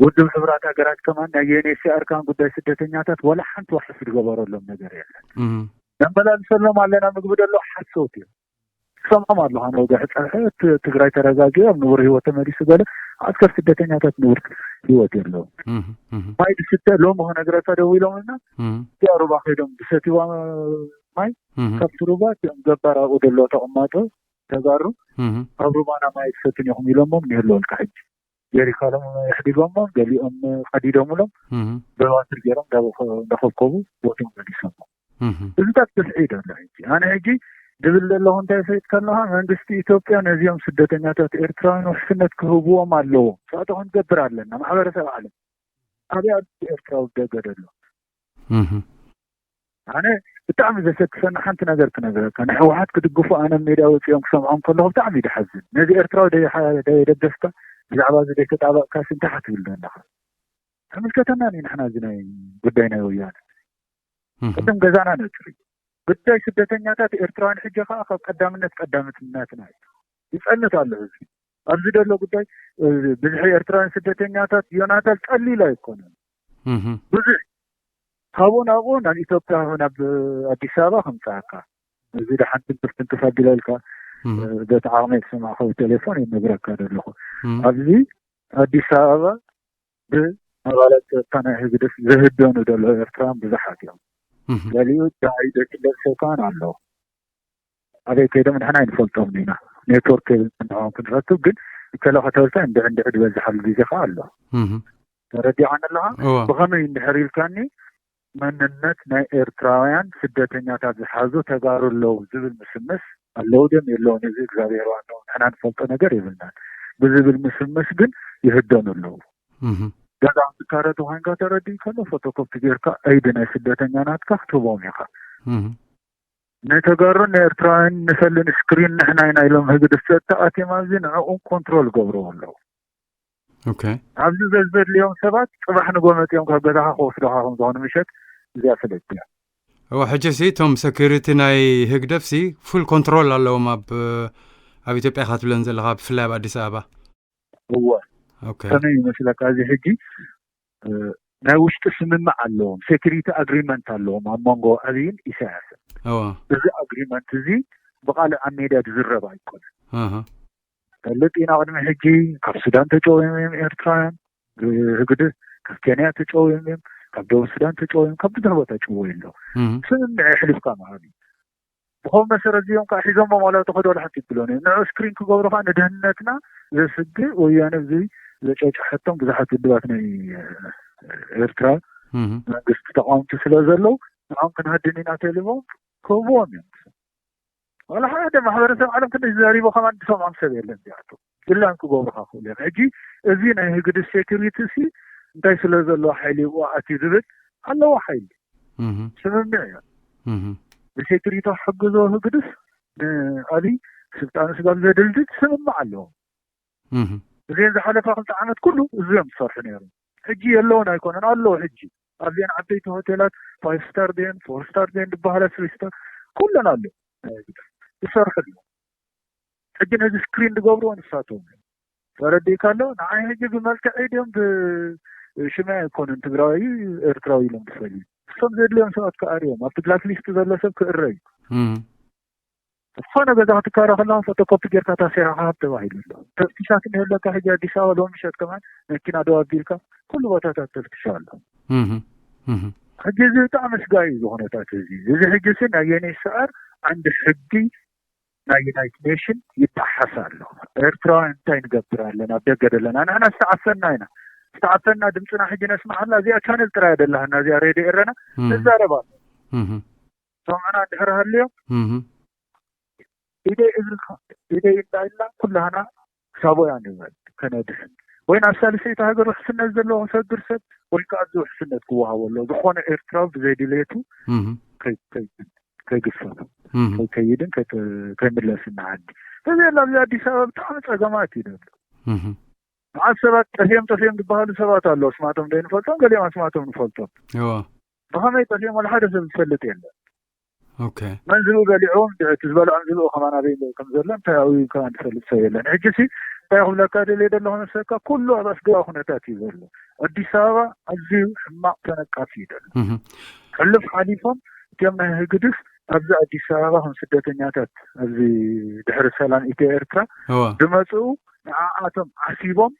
ውድብ ሕቡራት ሃገራት ከማን ናይ ዩኤንኤችሲኣር ከማን ጉዳይ ስደተኛታት ዋላ ሓንቲ ዋሕስ ዝገበረሎም ነገር የለን። ነመላልሰሎም ኣለና ምግቢ ደሎ ሓሶት እዩ። ክሰምዖም ኣለኹ ኣነ ወግሒ ፀንሐ እቲ ትግራይ ተረጋጊኡ ኣብ ንቡር ህይወት ተመሊሱ ገለ ዓስከር ስደተኛታት ንቡር ህይወት የለዎም። ማይ ዝስተ ሎሚ ክነግረካ ደዊሎምልና እዚኣ ሩባ ከይዶም ዝሰትዋ ማይ ካብቲ ሩባ እቲኦም ገባር ኣብኡ ደሎ ተቐማጦ ተጋሩ ኣብ ሩባና ማይ ትሰትን ኢኹም ኢሎሞም ንህለወልካ ሕጂ ጀሪካሎም የሕዲጎሞም ገሊኦም ቀዲዶምሎም በባትር ገይሮም እንዳኸብከቡ ቦቶም መሊሶሞ። እዚታት ስስዒ ደሎ ሕጂ ኣነ ሕጂ ድብል ዘለኹ እንታይ ሰይድ ከለኻ መንግስቲ ኢትዮጵያ ነዚኦም ስደተኛታት ኤርትራውያን ውሕስነት ክህብዎም ኣለዎም። ሰኣቶ ክንገብር ኣለና ማሕበረሰብ ዓለም ኣብያ ኤርትራዊ ደገ ደሎ ኣነ ብጣዕሚ ዘሰክፈኒ ሓንቲ ነገር ክነግረካ ንሕወሓት ክድግፉ ኣነ ሜዳ ወፂኦም ክሰምዖም ከለኹ ብጣዕሚ ይድሓዝን ነዚ ኤርትራዊ ደየደገፍካ ብዛዕባ እዚ ደይተጣበቕካ ስንታሓት ትብል ዘለኻ ተምልከተና ኒ ንሕና እዚ ናይ ጉዳይ ናይ ወያነ ቅድም ገዛና ነፅሪ ጉዳይ ስደተኛታት ኤርትራውያን ሕጂ ከዓ ካብ ቀዳምነት ቀዳምትነትና እዩ ይፀንት ኣሎ ህዝቢ ኣብዚ ዘሎ ጉዳይ ብዝሒ ኤርትራውያን ስደተኛታት ዮናታን ቀሊል ኣይኮነን ብዙሕ ካብኡ ናብኡ ናብ ኢትዮጵያ ናብ ኣዲስ ኣበባ ከምፀኣካ እዚ ደሓን ትንክፍ ትንክፍ ኣቢለልካ በቲ ዓቕመይ ክሰማዕካ ብቴሌፎን ይነግረካ ዘለኹ ኣብዚ ኣዲስ ኣበባ ብኣባላት ጸጥታ ናይ ህግደፍ ዝህደኑ ዘለዉ ኤርትራውያን ብዙሓት እዮም። ገሊኡ ደሃይ ዘይፍለጥ ሰብ ከኣ ኣሎ። ኣበይ ከይዶም ንሕና ኣይንፈልጦምን ኢና። ኔትወርክ የብልናን ንዕኦም ክንረክብ፣ ግን እከለ ከተበልካ እንድዒ እንድዒ ዝበዝሓሉ ግዜ ከኣ ኣሎ። ተረዲዓኒ ኣለኻ? ብኸመይ እንድሕር ኢልካኒ፣ መንነት ናይ ኤርትራውያን ስደተኛታት ዝሓዙ ተጋሩ ኣለዉ ዝብል ምስምስ ኣለዉ ድዮም የለዉን፣ እዚ እግዚኣብሄር ዋንኡ፣ ንሕና ንፈልጦ ነገር የብልናን ብዝብል ምስምስ ግን ይህደኑ ኣለዉ። ገዛ ክትካረ ተኾይንካ ተረዲኡ ከሎ ፎቶኮፒ ጌርካ ኣይዲ ናይ ስደተኛ ናትካ ክትህቦም ኢኻ። ንተጋሩን ንኤርትራውያን ንፈልን ስክሪን ንሕና ኢና ኢሎም ህግድፍ ጸጥታ ኣትዮም ኣብዚ ንዕኦም ኮንትሮል ገብርዎ ኣለዉ። ኦኬ። ኣብዚ ዘዝበድልዮም ሰባት ጽባሕ ንጎ መጺኦም ካብ ገዛኻ ክወስዱኻ ከም ዝኾኑ ምሸት እዚኣ ፍለጥ እያ። እወ፣ ሕጂ ሲ እቶም ሰኪሪቲ ናይ ህግደፍ ሲ ፉል ኮንትሮል ኣለዎም ኣብ ኣብ ኢትዮጵያ ኢኻ ትብለን ዘለኻ ብፍላይ ኣብ ኣዲስ ኣበባ። እወ። ኦኬ። ከመይ ይመስለካ እዚ ሕጂ ናይ ውሽጢ ስምምዕ ኣለዎም፣ ሴኩሪቲ ኣግሪመንት ኣለዎም ኣብ መንጎ ኣብይን ኢሳያስን። እወ። እዚ ኣግሪመንት እዚ ብቃልዕ ኣብ ሜድያ ዝዝረብ ኣይኮነን። ኣሃ። ፈልጥ ኢና ቅድሚ ሕጂ ካብ ሱዳን ተጨውዮም እዮም ኤርትራውያን፣ ህግዲ ካብ ኬንያ ተጨውዮም እዮም፣ ካብ ደቡብ ሱዳን ተጨውዮም፣ ካብ ብዙሕ ቦታ ጭወዩ ኣለዉ። እም። ስምምዕ የሕሊፍካ ምሃብ እዩ። ብኸም መሰረት እዚኦም ከዓ ሒዞሞ ማለት ተኸዶ ላሕት ይብሎን እዮም። ንዑ ስክሪን ክገብሩ ከዓ ንድህንነትና ዘስግእ ወያነ እዚ ዘጨጨሐቶም ብዙሓት ውድባት ናይ ኤርትራ እም። መንግስቲ ተቃወምቲ ስለ ዘለዉ ንዖም ክንሃድን ኢና ተልዎም ክህብዎም እዮም። ዋላ ሓደ ማሕበረሰብ ዓለም ክንደይ ዝዘሪቦ ከማን ዝሰምዖም ሰብ የለን። እዚኣቶም ድላን ክገብሩኻ ክእሉ እዮም። ሕጂ እዚ ናይ ህግድፍ ሴኩሪቲ ሲ እንታይ ስለ ዘለዎ ሓይሊ ይዋኣት እዩ ዝብል ኣለዎ። ሓይሊ ስምምዕ እዮም። ብሴኩሪቲ ክሕግዞ ህግድፍ ንኣብይ ስልጣኑ ስጋብ ዘድልድል ስምምዕ ኣለዎ። እዚን ዝሓለፋ ክልተ ዓመት ኩሉ እዚኦም ዝሰርሑ ነይሩ። ሕጂ የለውን ኣይኮነን፣ ኣለዎ። ሕጂ ኣብዚን ዓበይቲ ሆቴላት ፋይቭ ስታር ን ፎር ስታር ን ዝበሃላ ስሪ ስታር ኩለን ኣሎ ዝሰርሑ ኣሎ። ሕጂ ነዚ ስክሪን ዝገብርዎ ንሳቶም እዮም። ተረዲእካ ኣሎ። ንዓይ ሕጂ ብመልክዐይ ድዮም ብሽመይ ኣይኮኑን ትግራዊ ኤርትራዊ ኢሎም ዝፈልዩ። እሶም ዘድልዮም ሰባት ክኣርዮም ኣብቲ ብላክ ሊስት ዘሎ ሰብ ክእረ እዩ። ዝኾነ ገዛ ክትካረ ከለካ ፎቶኮፒ ጌርካ ታሲራ ሃብ ተባሂሉ ኣሎ። ተፍትሻት እንሄለካ ሕጂ ኣዲስ ኣበባ ሎሚ ምሸት ከማን መኪና ደው ኣቢልካ ኩሉ ቦታታት ተፍትሻ ኣሎ። ሕጂ እዚ ብጣዕሚ ስጋይ እዩ ዝኾነታት እዚ እዚ ሕጂ ሲ ናይ የኔ ሰኣር ዓንዲ ሕጊ ናይ ዩናይትድ ኔሽን ይጣሓስ ኣሎ። ኤርትራውያን እንታይ ንገብር ኣለና? ኣብ ደገ ዘለና ንሕና ዝተዓፈና ኢና። ዝተዓፈና ድምፅና ሕጂ ነስማዓላ እዚኣ ቻነል ጥራይ ደላሃና እዚኣ ሬድዮ ኤረና ንዛረባ ሰምዕና እንድሕር ሃልዮም ኢደይ እግርኻ ኢደይ እንዳኢልና ኩላህና ሳቦያ ንበል ከነድሕን ወይ ናብ ሳልሰይቲ ሃገር ውሕስነት ዘለዎ ክሰግር ሰብ ወይ ከዓ እዚ ውሕስነት ክወሃቦ ኣሎ። ዝኾነ ኤርትራዊ ብዘይ ድሌቱ ከይግፈፍ ከይከይድን ከይምለስን ንዓዲ እዚ ላ ኣብዚ ኣዲስ ኣበባ ብጣዕሚ ፀገማት እዩ ዘሎ። መዓት ሰባት ጠፊኦም ጠፊኦም ዝበሃሉ ሰባት ኣለዉ። ኣስማቶም ዶ ንፈልጦም፣ ገሊኦም ኣስማቶም ንፈልጦም። ብኸመይ ጠፊኦም ወላ ሓደ ሰብ ዝፈልጥ የለን። መን ዝብኡ በሊዕዎም እቲ ዝበልዖም ዝብኡ ከማን ኣበይ ከም ዘሎ እንታይ ኣብኡ ከማን ዝፈልጥ ሰብ የለን። ሕጂ ሲ እንታይ ክብለካ ደልየ ደለኹ መሰካ ኩሉ ኣብ ኣስገባ ኩነታት እዩ ዘሎ። ኣዲስ ኣበባ ኣዝዩ ሕማቕ ተነቃፊ እዩ ዘሎ። ሕሉፍ ሓሊፎም እቲኦም ናይ ህግድፍ ኣብዚ ኣዲስ ኣበባ ከም ስደተኛታት ኣብዚ ድሕሪ ሰላም ኢትዮ ኤርትራ ዝመፅኡ ንዓኣቶም ዓሲቦም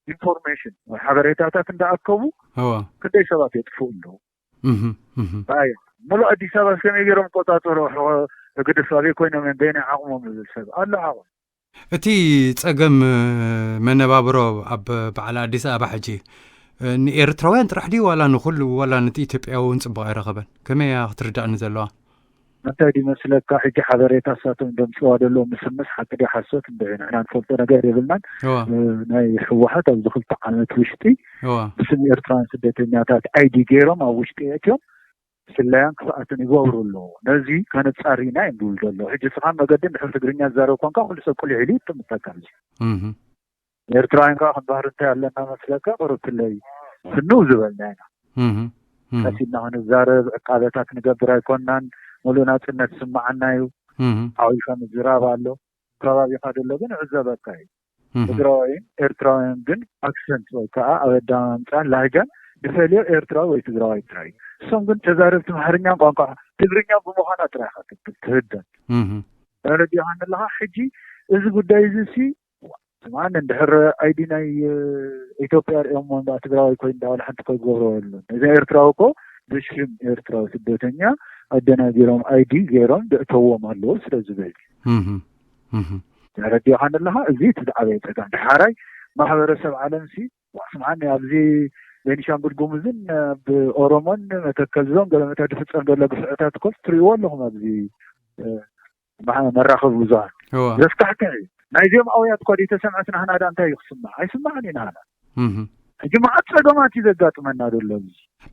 ኢንፎርሜሽን ወይ ሓበሬታታት እንዳኣከቡ ክንደይ ሰባት የጥፍኡ ኣለዉ። ኣያ ሙሉእ ኣዲስ ኣበባ ከመይ ገይሮም ቆፃፀሮ? ህግድፍ ኣበይ ኮይኖም እዮም በየናይ ዓቕሞም ዝብል ሰብ ኣሎ ዓቕሚ። እቲ ፀገም መነባብሮ ኣብ በዓል ኣዲስ ኣበባ ሕጂ ንኤርትራውያን ጥራሕ ድዩ ዋላ ንኩሉ ዋላ ነቲ ኢትዮጵያዊ እውን ፅቡቅ ኣይረኸበን? ከመይ እያ ክትርዳእኒ ዘለዋ? እንታይ ድዩ መስለካ ሕጂ ሓበሬታ እሳቶም ደምፅዋ ደለዉ ምስምስ ሓቂ ድዩ ሓሶት እንድዒ ንሕና ንፈልጦ ነገር የብልናን። ናይ ህወሓት ኣብዚ ክልተ ዓመት ውሽጢ ብስም ኤርትራውያን ስደተኛታት ኣይዲ ገይሮም ኣብ ውሽጢ የእትዮም ስለያን ክፍኣትን ይገብሩ ኣለዉ። ነዚ ከነፃሪ ኢና እዩ ዝብል ዘሎ። ሕጂ ስኻ መገዲ እንድሕር ትግርኛ ዝዛረብ ኮንካ ኩሉ ሰብ ቁሊሕ ኢሉ ይጥምተካ። ኤርትራውያን ከዓ ከም ባህሪ እንታይ ኣለና መስለካ? ቅርብትለይ ፍንው ዝበልና ኢና። ቀሲና ክንዛረብ ዕቃበታት ንገብር ኣይኮናን። ሙሉእ ናፅነት ስማዓና እዩ። ዓዊልካ ምዝራብ ኣሎ። ከባቢካ ደሎ ግን ዕዘበካ እዩ። ትግራዋይን ኤርትራውያን ግን ኣክሰንት ወይ ከዓ ኣብ ኣዳማምፃን ላህጃን ዝፈልዮ ኤርትራዊ ወይ ትግራዋይ ጥራይ እዩ። እሶም ግን ተዛረብቲ ማሕርኛን ቋንቋ ትግርኛን ብምዃና ጥራይ ኢካ ትብል ትህደን። ተረዲእካ ኣለካ? ሕጂ እዚ ጉዳይ እዚ ሲ ስማን እንድሕር ኣይዲ ናይ ኢትዮጵያ ሪኦም እምበኣ ትግራዋይ ኮይኑ እንዳበለ ሓንቲ ኮይ ክገብሮ የለን። እዚ ኤርትራዊ እኮ ብሽም ኤርትራዊ ስደተኛ ኣደናጊሮም ኣይዲ ገይሮም ደእተዎም ኣለዎ ስለ ዝብል ተረዲእካ ኣለካ? እዚ እቲ ዝዓበየ ፀገም። ዳሓራይ ማሕበረሰብ ዓለም ሲ ስምዓኒ ኣብዚ ቤኒሻንጉል ጉሙዝን ኣብ ኦሮሞን መተከል ዞን ገለመታት ዝፍፀም ዘሎ ግፍዕታት እኮ ትሪእዎ ኣለኹም ኣብዚ መራኸቢ ብዙሃን ዘስካሕክሕ እዩ። ናይዚኦም ኣውያት እኳ ተሰምዐስ ናህና ዳ እንታይ እዩ ክስማዕ? ኣይስማዕን እዩ ናህና። ሕጂ መዓት ፀገማት እዩ ዘጋጥመና ዘሎ።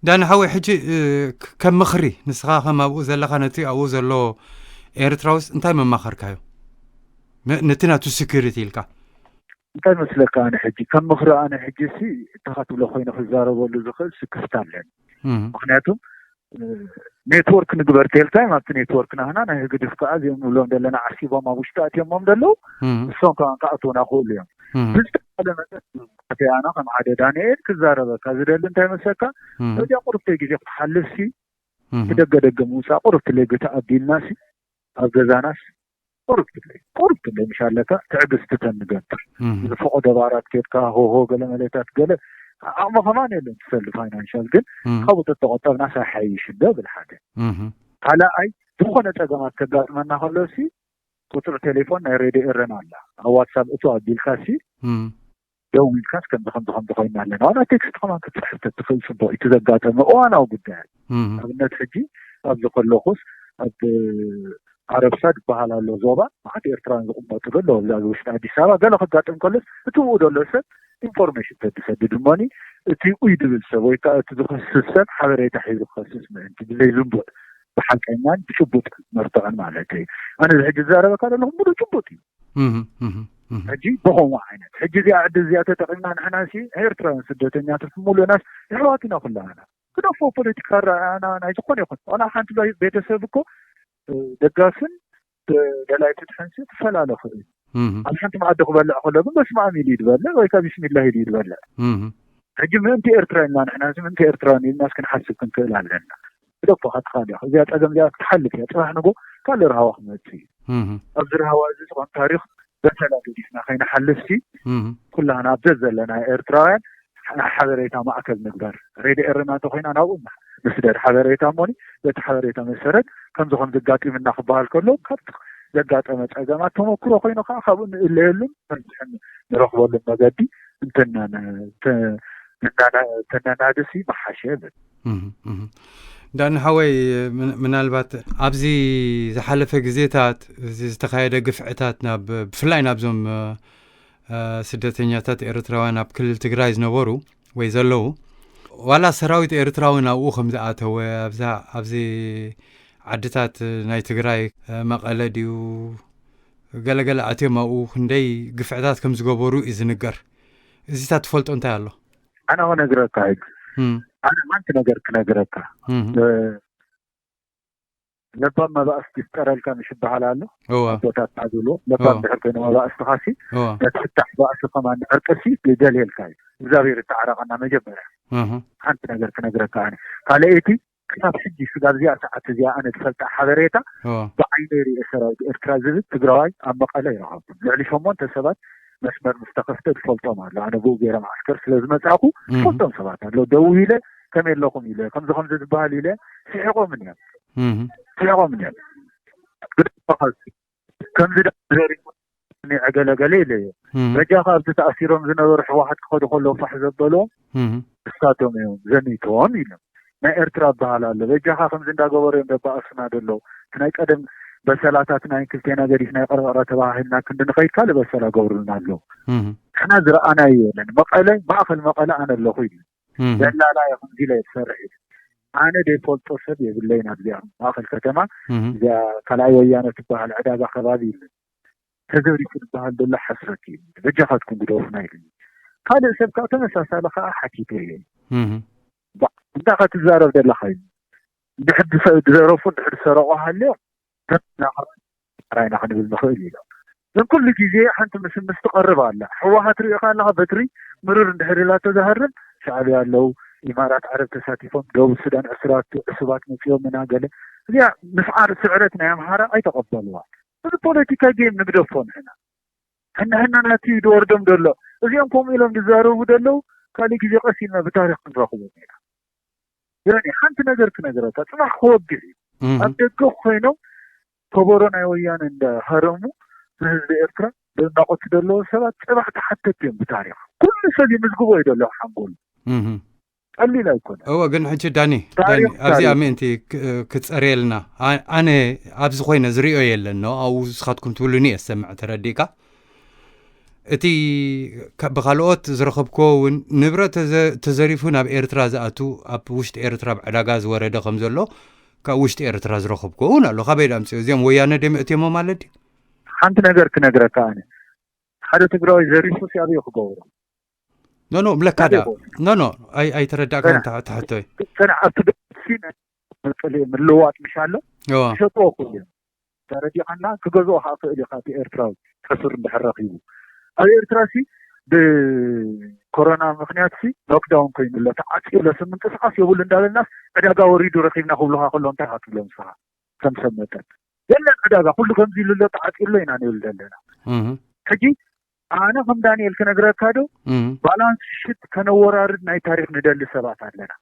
ዳኒ ሓወይ ሕጂ ከም ምኽሪ ንስኻ ከም ኣብኡ ዘለኻ ነቲ ኣብኡ ዘሎ ኤርትራውስ እንታይ መማኸርካዮ? ነቲ ናቱ ስኪሪቲ ኢልካ እንታይ መስለካ? ኣነ ሕጂ ከም ምኽሪ ኣነ ሕጂ ሲ እንተኻ ትብሎ ኮይኑ ክዛረበሉ ዝኽእል ስክፍታ ኣለኒ። ምክንያቱ ኔትወርክ ንግበር ተልካ እዮም ኣብቲ ኔትወርክ ናህና ናይ ህግድፍ ከዓ እዚኦም ንብሎም ዘለና ዓሲቦም ኣብ ውሽጢ ኣትዮሞም ዘለዉ እሶም ከዓ ክኣትዉና ክእሉ እዮም። ብዝተለ መጠን ኣተያና ከም ሓደ ዳንኤል ክዛረበካ ዝደሊ እንታይ መሰካ? እዚኣ ቁርብተይ ግዜ ክትሓልፍ ሲ ብደገ ደገ ምውፃእ ቁርብትለይ ግታ ኣቢልና ሲ ኣብ ገዛናስ ቁርብ ትብለይ ቁርብ ትብለይ ምሽ ኣለካ ትዕግስቲ ተንገብር ዝፈቐዶ ባራት ኬድካ ሆሆ ገለ መለታት ገለ ዓቕሚ ከማን የለን ትሰሊ ፋይናንሻል ግን ካብኡ ተተቆጠብና ሳይሓይሽ እንዶ ብል ሓደ ካልኣይ ዝኾነ ፀገማት ከጋጥመና ከሎ ሲ ቁፅሪ ቴሌፎን ናይ ሬድዮ ኤረና ኣላ ኣብ ዋትሳፕ እቱ ኣቢልካ ሲ ደው ኢልካስ ከምዚ ከምዚ ከምዚ ኮይና ኣለና ዋላ ቴክስት ከማን ክትፅሕፍ ተትኽእል ፅቡቅ እዩ ዘጋጠመ እዋናዊ ጉዳያት ኣብነት ሕጂ ኣብዚ ከለኹስ ኣብ ዓረብሳ ዝበሃል ኣሎ ዞባ፣ መዓት ኤርትራውያን ዝቕመጥሉ ኣሎ ኣብዚ ውሽጢ ኣዲስ ኣበባ። ገለ ከጋጥም ከሎስ እቲ ብኡ ዘሎ ሰብ ኢንፎርሜሽን ተዝሰድድ እሞኒ፣ እቲ ኡይ ድብል ሰብ ወይ ከዓ እቲ ዝኸስስ ሰብ ሓበሬታ ሒዙ ክኸስስ ምእንቲ፣ ብዘይ ዝንቡዕ፣ ብሓቀኛን ብጭቡጥ መርትዖን ማለት እዩ። ኣነ እዚ ሕጂ ዝዛረበካ ዘለኹ ሙሉእ ጭቡጥ እዩ። እህ፣ እህ፣ እህ። ሕጂ ብኸምኡ ዓይነት ሕጂ እዚኣ ዕድል እዚኣ ተጠቒምና ንሕና ሲ ኤርትራውያን ስደተኛታት ሙሉእናስ ኣሕዋት ኢና ኩላና። ግደፎ ፖለቲካ ኣረኣእያና ናይ ዝኾነ ይኹን ዋላ ሓንቲ ቤተሰብ እኮ ደጋፍን ደላይ ፍትሕን ሲ ክፈላለ ክእል። ኣብ ሓንቲ መኣዲ ክበልዕ ከሎ ግን በስመኣብ ኢሉ እዩ ዝበልዕ ወይ ካብ ቢስሚላህ ኢሉ እዩ ዝበልዕ። ሕጂ ምእንቲ ኤርትራ ኢልና ንሕና ሲ ምእንቲ ኤርትራውያን ኢልናስ ክንሓስብ ክንክእል ኣለና። ግደፎ ክትኻል እዚኣ ፀገም እዚኣ ክትሓልፍ እያ። ፅባሕ ንጎ ካልእ ርሃዋ ክመፅእ እዩ። ኣብዚ ርሃዋ እዚ ዝኾን ታሪኽ በሰላ ገዲፍና ከይንሓልፍ ሲ ኩላና ኣብ ዘዘለና ኤርትራውያን ሓበሬታ ማእከል ንግበር። ሬድዮ ኤረና እንተኮይና ናብኡ ንስደድ ሓበሬታ እሞኒ በቲ ሓበሬታ መሰረት ከምዚ ከም ዘጋጢምና ክበሃል ከሎ ካብቲ ዘጋጠመ ፀገማት ተመክሮ ኮይኑ ከዓ ካብኡ ንእለየሉን መፍትሒ ንረኽበሉን መገዲ እንተናናድሲ ምሓሸ እብል። ዳኒ ሓወይ፣ ምናልባት ኣብዚ ዝሓለፈ ግዜታት እዚ ዝተኻየደ ግፍዕታት ናብ ብፍላይ ናብዞም ስደተኛታት ኤርትራውያን ኣብ ክልል ትግራይ ዝነበሩ ወይ ዘለዉ ዋላ ሰራዊት ኤርትራ እውን ኣብኡ ከም ዝኣተወ ኣብዚ ዓድታት ናይ ትግራይ መቐለ ድዩ ገለገለ ኣትዮም ኣብኡ ክንደይ ግፍዕታት ከም ዝገበሩ እዩ ዝንገር። እዚታት ትፈልጦ እንታይ ኣሎ? ኣነ ክነግረካ እዩ። ኣነ ሓንቲ ነገር ክነግረካ። ለባም መባእስቲ ይፍጠረልካ ምሽ ይበሃል ኣሎ። ኣቦታትና ዝብልዎ ለባም ድሕር ኮይኑ መባእስትኻሲ ነቲ ፍታሕ ባእሲ ከማን ዕርቅሲ ይደልየልካ እዩ። እግዚኣብሔር ይተዓረቐና መጀመርያ። ሓንቲ ነገር ክነግረካ ኣነ ካልኣይቲ ክሳብ ሕጂ ስጋብ እዚኣ ሰዓት እዚኣ ኣነ ዝፈልጣ ሓበሬታ ብዓይነይ ርእየ ሰራዊት ኤርትራ ዝብል ትግራዋይ ኣብ መቐለ ይረኸብኩም። ልዕሊ ሸሞንተ ሰባት መስመር ምስ ተኸፍተ ዝፈልጦም ኣሎ። ኣነ ብኡ ገይረ መዓስከር ስለ ዝመጻእኩ ዝፈልጦም ሰባት ኣሎ። ደው ኢለ ከመይ ኣለኹም ኢለ ከምዚ ከምዚ ዝበሃል ኢለ ስሒቖምን እዮም። ስሒቖምን እዮም። ከምዚ ዘሪፉ ገለገለ ኢለ እየ። በጃኻ ኣብዚ ተኣሲሮም ዝነበሩ ሕወሓት ክኸዱ ከለዉ ፋሕ ዘበልዎም እሳቶም እዮም ዘሚትዎም ኢሎም። ናይ ኤርትራ ኣበሃል ኣሎ። በጃኻ ከምዚ እንዳገበሩ እዮም ደባእሱና ደለዉ። እቲ ናይ ቀደም በሰላታት ናይ ክልቴና ገዲፍና ይቕረቕረ ተባሂልና ክንዲ ንኸይድ ካልእ በሰላ ገብሩልና ኣለዉ። ንሕና ዝረኣናዮ የለን። መቐለ ማእኸል መቐለ ኣነ ኣለኹ ኢሉ ደላላ እየ ከምዚ ኢለ እየ ዝሰርሕ ኢሉ። ኣነ ዘይፈልጦ ሰብ የብለይን ኣብዚኣ ማእኸል ከተማ እዚኣ ካልኣይ ወያነ ትበሃል ዕዳጋ ከባቢ ኢሉ ተዘሪፉ ዝበሃል ዘሎ ሓስረት እዩ። በጃኻትኩም ግደፉና ኢሉኒ። ካልእ ሰብ ከዓ ተመሳሳሊ ከዓ ሓቲተ እየ። እንታይ ከትዛረብ ዘለኻ እዩ። እንድሕር ዝዘረፉ እንድሕር ዝሰረቑ ሃልዮም ተናኸሩ ጥራይና ክንብል ንኽእል ኢሎም። ግን ኩሉ ግዜ ሓንቲ ምስ ምስ ትቐርብ ኣላ። ህወሓት ሪኢኻ ኣለኻ በትሪ ምርር እንድሕር ኢላ ተዛሃርም ሻዕብያ ኣለዉ ኢማራት ዓረብ ተሳቲፎም ደቡብ ሱዳን ዕሱራት ዕሱባት መፂኦም እና ገለ እዚኣ ምስዓር ስዕረት ናይ ኣምሓራ ኣይተቐበልዋን። እዚ ፖለቲካ ጌም ንግደፎ ንሕና ሕንሕና ናቲ ዝወርዶም ዘሎ እዚኦም ከምኡ ኢሎም ዝዛረቡ ዘለዉ ካልእ ግዜ ቀስ ኢልና ብታሪክ ክንረኽቦም ኢና። ዮኒ ሓንቲ ነገር ክነግረካ ፅባሕ ክወግሕ እዩ ኣብ ደገ ኮይኖም ከበሮ ናይ ወያነ እንዳሃረሙ ንህዝቢ ኤርትራ ዘናቆቱ ዘለዉ ሰባት ፅባሕ ተሓተቲ እዮም ብታሪክ ኩሉ ሰብ ይምዝግቦ እዩ ዘሎ ሓንጎሉ ቀሊል ኣይኮነ እወ ግን ሕጂ ዳኒ ዳኒ ኣብዚኣ ምእንቲ ክፀርየልና ኣነ ኣብዚ ኮይነ ዝሪኦ የለን ኣብኡ ንስኻትኩም ትብሉኒ እየ ዝሰምዕ ተረዲእካ እቲ ብካልኦት ዝረኸብክዎ እውን ንብረት ተዘሪፉ ናብ ኤርትራ ዝኣቱ ኣብ ውሽጢ ኤርትራ ኣብ ዕዳጋ ዝወረደ ከም ዘሎ ካብ ውሽጢ ኤርትራ ዝረኸብክዎ እውን ኣሎ ካበይ ኣምፅኦ እዚኦም ወያነ ደም እትዮሞ ማለት ድዩ ሓንቲ ነገር ክነግረካ ኣነ ሓደ ትግራዊ ዘሪፉ ሲኣበዮ ክገብሮ ኖ ኖ ምለካ ዳ ኖ ኖ ኣይተረዳእካን ትሕቶይ ከነ ኣብቲ ገሲ ምልዋጥ ምሽ ኣሎ ሸጥዎ ክእል እዮም ተረዲኻና ክገዝኦ ከዓ ክእል እዩ ካብቲ ኤርትራዊ ሕሱር እንድሕር ረኪቡ ኣብ ኤርትራ ሲ ብኮሮና ምክንያት ሲ ሎክዳውን ኮይኑ ኣሎ ተዓፂ ኣሎ ምንቅስቃስ የብሉ እንዳበልና ዕዳጋ ወሪዱ ረኪብና ክብሉካ ከሎ እንታይ ክትብሎ ንስኻ ከም ሰብ መጠን የለን ዕዳጋ ኩሉ ከምዚ ኢሉ ኣሎ ተዓፂ ኣሎ ኢና ንብል ዘለና ሕጂ ኣነ ከም ዳንኤል ክነግረካ ዶ ባላንስ ሽት ከነወራርድ ናይ ታሪክ ንደሊ ሰባት ኣለና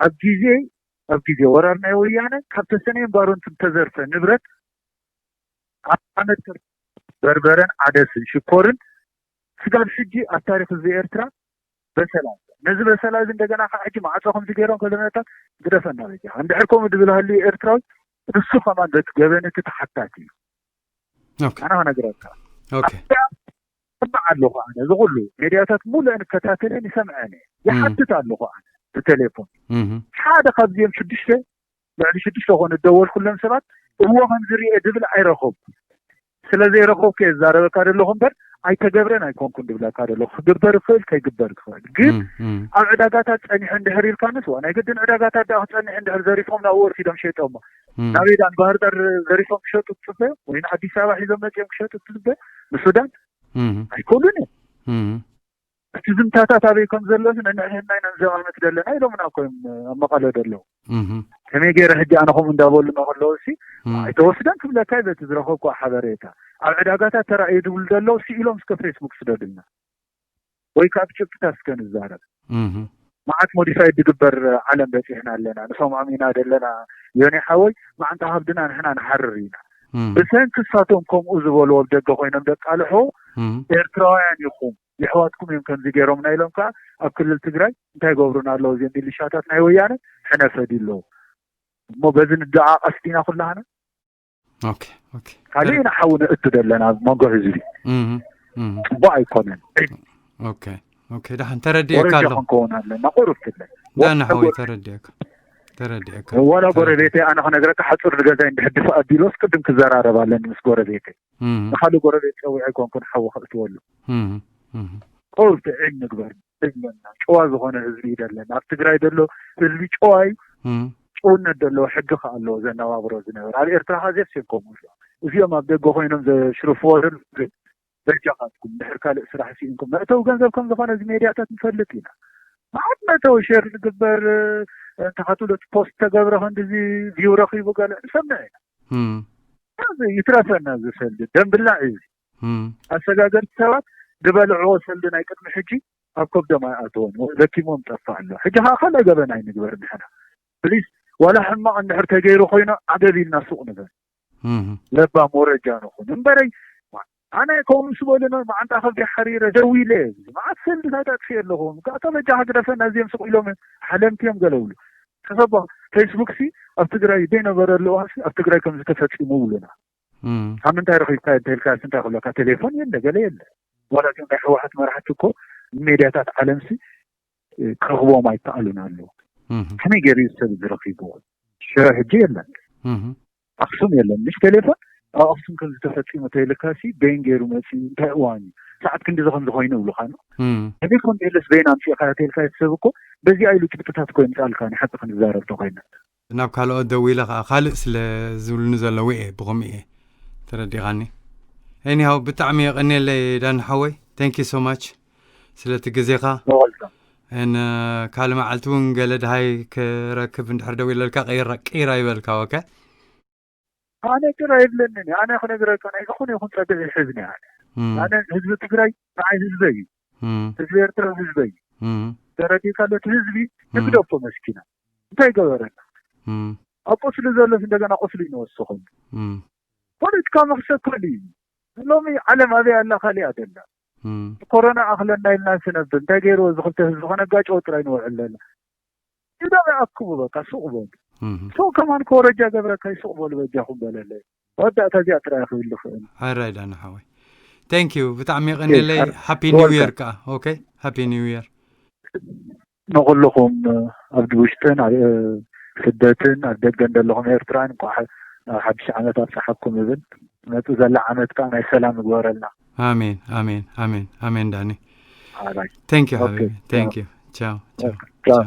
ኣብ ግዜ ኣብ ግዜ ወራር ናይ ወያነ ካብ ተሰነየን ባሮንትን ተዘርፈ ንብረት ኣመት በርበረን ዓደስን ሽኮርን ስጋብ ሕጂ ኣብ ታሪክ ህዝቢ ኤርትራ በሰላ ነዚ በሰላ እዚ እንደገና ካብ ሕጂ ማዕፆ ከምዚ ገይሮም ከለመታ ግደፈና በጃ እንድሕር ከምኡ ድብል ሃልዩ ኤርትራዊ ንሱ ከማን በቲ ገበን እቲ ተሓታቲ እዩ። ኣነ ክነግረካ ሰምዕ ኣለኹ። ኣነ እዚ ኩሉ ሜድያታት ሙሉአን እከታተለን ይሰምዐን እየ፣ ይሓትት ኣለኹ። ኣነ ብቴሌፎን ሓደ ካብዚኦም ሽዱሽተ ልዕሊ ሽዱሽተ ኾነ ደወልኩሎም ሰባት እዎ ከምዚ ርኤ ድብል ኣይረኸብኩ። ስለ ዘይረኸብኩ እየ ዝዛረበካ ዘለኹ እምበር ኣይተገብረን ኣይኮንኩን ድብለካ ዘለኹ። ክግበር ይኽእል ከይግበር ይኽእል፣ ግን ኣብ ዕዳጋታት ጸኒሑ እንድሕር ኢልካንስ ዋ ናይ ግድን ዕዳጋታት ደኣ ክጸንሕ እንድሕር ዘሪፎም ናብኡ ወሲዶም ሸይጦሞ ናበይ ዳን ባህር ዳር ዘሪፎም ክሸጡ ትጽበዮ ወይ ንኣዲስ ኣበባ ሒዞም መጺኦም ክሸጡ ትጽበዮ ንሱዳን ኣይኮኑን እዮም። እቲ ዝምታታት ኣበይ ከም ዘሎ ንንሕና ኢና ንዘማመት ዘለና ኢሎምና እኮ እዮም ኣብ መቐለ ዘለዉ። ከመይ ገይረ ሕጂ ኣነ ከምኡ እንዳበሉ ከለዉ ሲ ኣይተወስደን ክብለካ እዩ በቲ ዝረኸብኩ ሓበሬታ። ኣብ ዕዳጋታት ተራእዩ ዝብሉ ዘለዉ ሲ ኢሎም እስከ ፌስቡክ ስደዱልና ወይ ካብ ጭብጥታት እስከ ንዛረብ። መዓት ሞዲፋይ ዝግበር ዓለም በፂሕና ኣለና። ንሰምዖም ኢና ዘለና። ዮኒ ሓወይ መዓንጣ ከብድና ንሕና ንሓርር ኢና። ብሰንኪ እሳቶም ከምኡ ዝበልዎ ኣብ ደገ ኮይኖም ደቃልሑ ኤርትራውያን ኢኹም የሕዋትኩም እዮም ከምዚ ገይሮምና ኢሎም ከዓ ኣብ ክልል ትግራይ እንታይ ገብሩና ኣለዉ እዚኦም ሚሊሻታት ናይ ወያነ ሕነ ፈድዩ ኣለዉ እሞ በዚ ንደዓቐስ ዲና ኩላህና ካልእ ኢና ሓዊ ነእቱ ዘለና ኣብ መንጎ ህዝቢ ፅቡቅ ኣይኮነን ደሓን ተረዲእካ ኣሎ ክንከውን ኣለና ቁሩብ ትለ ዳና ሓወይ ተረዲእካ ተረዲእካ ዋላ ጎረቤተይ ኣነ ክነግረካ ሓፁር ንገዛይ እንድሕድፍ ኣቢሎስ ቅድም ክዘራረብ ኣለኒ ምስ ጎረቤተይ ንካልእ ጎረቤት ፀዊዐ ኣይኮንኩን ሓዊ ከእትወሉ። ቁሩብ ትዕል ንግበር ህዝብና ጨዋ ዝኾነ ህዝቢ እዩ ዘለና። ኣብ ትግራይ ዘሎ ህዝቢ ጨዋ እዩ። ጭውነት ዘለዎ ሕጊ ከ ኣለዎ ዘነባብሮ ዝነበር። ኣብ ኤርትራ ከ ዘሴም ከምኡ እዚኦም ኣብ ደገ ኮይኖም ዘሽርፍዎ በጃኻትኩም ድሕር ካልእ ስራሕ ስኢንኩም መእተዊ ገንዘብ ከም ዝኾነ እዚ ሜድያታት ንፈልጥ ኢና። መዓት መእተዊ ሼር ዝግበር እንተኻትሎ ፖስት ተገብረ ክንዲዚ ቪው ረኺቡ ገለ ንሰምዕ ኢና። ይትረፈና ዝሰልድ ደንብላዕ እዩ። ኣሰጋገርቲ ሰባት ዝበልዕዎ ሰልዲ ናይ ቅድሚ ሕጂ ኣብ ከብዶም ኣይኣተወን ዘኪሞም ጠፋ ኣሎ። ሕጂ ከዓ ካልእ ገበን ኣይንግበር ንሕና ፕሊስ ዋላ ሕማቕ እንድሕር ተገይሩ ኮይኑ ዓገብ ኢልና ሱቕ ንበል ለባም ወረጃ ንኹን እምበረይ ኣነ ከምኡ ስበሉና መዓንጣ ከብዲ ሓሪረ ደው ኢለ መዓት ሰልድታት ኣጥፊ ኣለኹም ካቶ በጃ ክግደፈና እዚኦም ስቕ ኢሎም ሓለምቲ እዮም ገለ ብሉ ተሰባ ፌስቡክ ሲ ኣብ ትግራይ ዘይነበረ ኣለዋ ኣብ ትግራይ ከም ዝተፈፂሙ ብሉና ካብ ምንታይ ረኺብካ እንተልካ እንታይ ክብለካ ቴሌፎን የለ ገለ የለ ዋላ እዚኦም ናይ ህወሓት መራሕቲ እኮ ሜድያታት ዓለምሲ ክረኽቦም ኣይከኣሉን ኣለዉ ከመይ ገይሩ እዩ ሰብ ዝረኺብዎ ሽረ ሕጂ የለን ኣክሱም የለን ምሽ ቴሌፎን ኣብ ኣክሱም ከም ዝተፈፂሙ ተይልካ ሲ በይን ገይሩ መፂኡ እንታይ እዋን እዩ ሰዓት ክንዲ ዝኸም ዝኾይኑ ይብሉካ ቴሌፎን የለስ በይን ኣምፂእካ ተይልካ ሰብ እኮ በዚኣ ኢሉ ጭብጥታት እኮ ይምፃልካ ንሓቂ ክንዛረብ ተኮይና ናብ ካልኦት ደዊለ ከዓ ካልእ ስለ ዝብሉኒ ዘለዉ እየ ብኸምኡ እየ ተረዲኻኒ። Anyhow ብጣዕሚ የቐንየለይ ዳኒ ሓወይ thank you so much ስለቲ ግዜኻ። ካልእ መዓልቲ እውን ገለ ድሃይ ክረክብ እንድሕር ደዊለልካ ቅይራ ይበልካ okay። ኣነ ቅር ኣይብለንን ኣነ ክነግረካ ናይ ዝኾነ ይኹን ፀግዒ ይሕዝኒ ኣነ ኣነ ህዝቢ ትግራይ ንዓይ ህዝበይ እዩ ህዝቢ ኤርትራ ህዝበይ እዩ ተረዲእካ ኣሎ እቲ ህዝቢ ንግደፎ መስኪና እንታይ ገበረና ኣብ ቁስሊ ዘሎስ እንደገና ቁስሊ ንወስኾም ፖለቲካ መኽሰብ ካልእ እዩ ሎሚ ዓለም ኣበይ ኣላ ካሊኣ ደላ ኮሮና ኣኽለና ኢልና ስነብር እንታይ ገይርዎ እዚ ክልተ ህዝቢ ከነጋጭዎ ጥራይ ንውዕል ኣለና ኢዶም ይኣክቡ በቃ ሱቕ በሉ ሱቕ ከማን ከወረጃ ገብረካ ይሱቕ በሉ በጃኹም በለለ መወዳእታ እዚኣ ጥራይ ክብል ዝኽእል ሕራይ ዳና ሓወይ thank you ብጣዕሚ የቐንየለይ happy new year ከዓ okay happy new year ንኹልኹም ኣብ ውሽጥን ኣብ ስደትን ኣብ ደገን ዘለኹም ኤርትራን እንኳዕ ናብ ሓድሽ ዓመት ኣብፀሓኩም ይብል መፁ ዘላ ዓመት ከዓ ናይ ሰላም ይግበረልና ኣሜን ኣሜን ኣሜን ኣሜን ዳኒ thank you ሓቢቢ thank you ቻው ቻው